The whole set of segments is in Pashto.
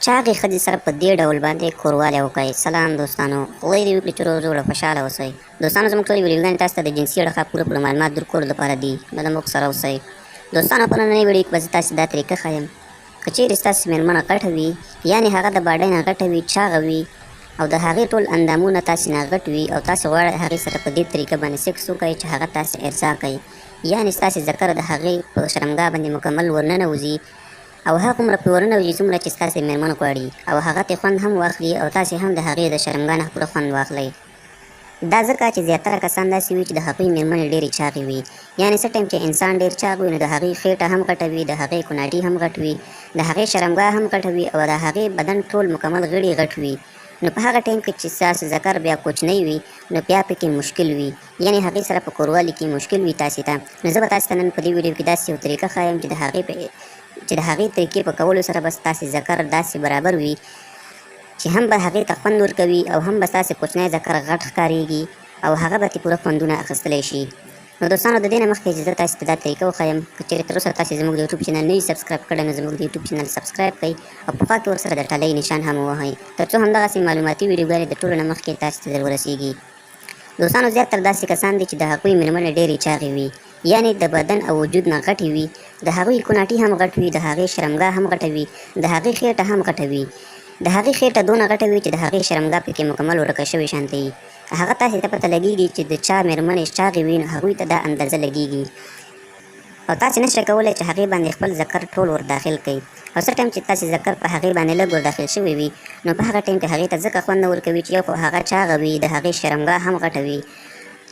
چاغې ښځې سره په دې ډول باندې کوروالی وکړئ. سلام دوستانو، خدای دې وکړي چې روغ جوړ او خوشحاله اوسئ. دوستانو زموږ ټولې ویډیوګانې تاسو ته د جنسي اړخه پوره پوره معلومات درکولو لپاره دي، نو له موږ سره اوسئ. دوستانو په نننۍ ویډیو کې به زه تاسو دا طریقه ښیم، که چیرې ستاسو مېرمنه غټه وي، یعنې هغه د باډۍ نه غټه وي، چاغه وي او د هغې ټول اندامونه تاسې نه غټ وي او تاسې غواړئ هغې سره په دې طریقه باندې سکس وکړئ چې هغه تاسې ارضا کوي، یعنې ستاسې ذکر د هغې په شرمګاه باندې مکمل ورننوځي او هغومره پرې ورننوځي څومره چې ستاسې مېرمن غواړي او هغه ترې خوند هم واخلي او تاسې هم د هغې د شرمګاه نه پوره خوند واخلئ. دا ځکه چې زیاتره کسان داسې وي چې د هغوی مېرمنې ډېرې چاغې وي، یعنې څه ټایم چې انسان ډېر چاغ وي نو د هغې خېټه هم غټه وي، د هغې کوناټي هم غټ وي، د هغې شرمګاه هم غټه وي او د هغې بدن ټول مکمل غړي غټ وي. نو په هغه ټایم کې چې ستاسو ذکر بیا کوچنی وي نو بیا پکې مشکل وي، یعنې هغې سره په کوروالي کې مشکل وي تاسې ته. نو زه به تاسې ته نن په دې ویډیو کې داسې یو طریقه ښایم چې د هغې په چې د هغې طریقې په کولو سره به ستاسې ذکر داسې برابر وي چې هم به هغې ته خوند ورکوي او هم به ستاسې کوچنی ذکر غټ ښکارېږي او هغه به ترې پوره خوندونه اخیستلی شي. نو دوستانو د دې نه مخکې چې زه تاسې ته دا طریقه وښایم، که چېرې تر اوسه تاسې زموږ د یوټیوب چینل نه وي سبسکرایب کړی نو زموږ د یوټیوب چینل سبسکرایب کړئ او په خوا کې ورسره د ټلۍ نشان هم ووهئ تر څو همدغسې معلوماتي ویډیوګانې د ټولو نه مخکې تاسې ته در ورسېږي. دوستانو زیات تر داسې کسان دي چې د هغوی مېرمنې ډېرې چاغې وي، یعنې د بدن او وجود نه غټې وي، د هغوی کوناټي هم غټ وي، د هغې شرمګاه هم غټه وي، د هغې خېټه هم غټه وي، د هغې خېټه دونه غټه وي چې د هغې شرمګاه پکې مکمل ورکه شوې شانته وي. هغه تاسې ته پته لګېږي چې د چا مېرمنې چاغې وي نو هغوی ته دا اندازه لګېږي او تاسې نشئ کولی چې هغې باندې خپل ذکر ټول ور داخل کړئ. او څه ټایم چې تاسې ذکر په هغې باندې لږ ور داخل شوی وي نو په هغه ټایم کې هغې ته ځکه خوند نه ورکوي چې یو خو هغه چاغه وي، د هغې شرمګاه هم غټه وي،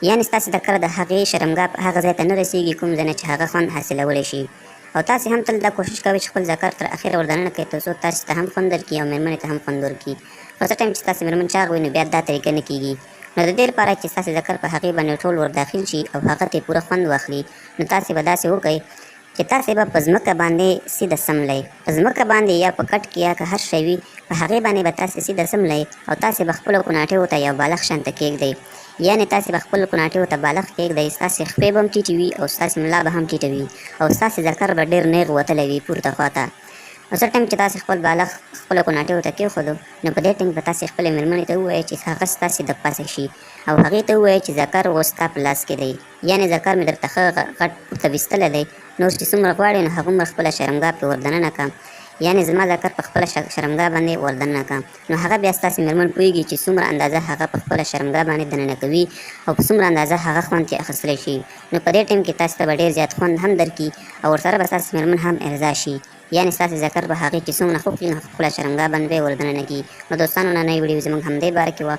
یعنې ستاسې ذکر د هغې شرمګاه په هغه ځای ته نه رسېږي کوم ځای نه چې هغه خوند حاصلولی شي. او تاسې هم تل دا کوشش کوئ چې خپل ذکر تر اخره ور دننه کړئ تر څو تاسې ته هم خوند درکړي او مېرمنې ته هم خوند ورکړي. خو څه ټایم چې ستاسې مېرمن چاغ وي نو بیا دا طریقه نه کېږي. نو د دې لپاره چې ستاسې ذکر په هغې باندې ټول ور داخل شي او هغه ترې پوره خوند واخلي نو تاسې به داسې وکړئ چې تاسې به په ځمکه باندې سیده څملئ، په ځمکه باندې یا په کټ کې یا که هر شی وي په هغې باندې به تاسې سیده څملئ او تاسې به خپلو کوناټیو ته یو بالښت شانته کېږدئ، یعنې تاسې به خپلو کوناټیو ته بالښت کېږدئ، ستاسې خپې به هم ټیټې وي او ستاسې ملا به هم ټیټه وي او ستاسې ذکر به ډېر نېغ وتلی وي پورته خواته. نو څه ټایم چې تاسې خپل بالښت خپلو کوناټیو ته کېښودو نو په دې ټایم به تاسې خپلې مېرمنې ته ووایئ چې هغه ستاسې د پاسه شي او هغې ته ووایئ چې ذکر اوس ستا په لاس کې دی، یعنې ذکر مې درته ښه غټ پورته ویستلی دی، نور چې څومره غواړې نو هغومره خپله شرمګاه پرې وردننه که، یعنې زما ذکر په خپله شرمګاه باندې وردننه که. نو هغه بیا ستاسې مېرمن پوهېږي چې څومره اندازه هغه په خپله شرمګاه باندې دننه کوي او په څومره اندازه هغه خوند ترې اخیستلی شي. نو په دې ټایم کې تاسې ته به ډېر زیات خوند هم درکړي او ورسره به ستاسې مېرمن هم ارضا شي، یعنې ستاسې ذکر به هغې چې څومره خوښ وي نو خپله شرمګاه باندې به یې وردننه کړي. نو دوستانو ننۍ ویډیو زموږ همدې باره کې وه.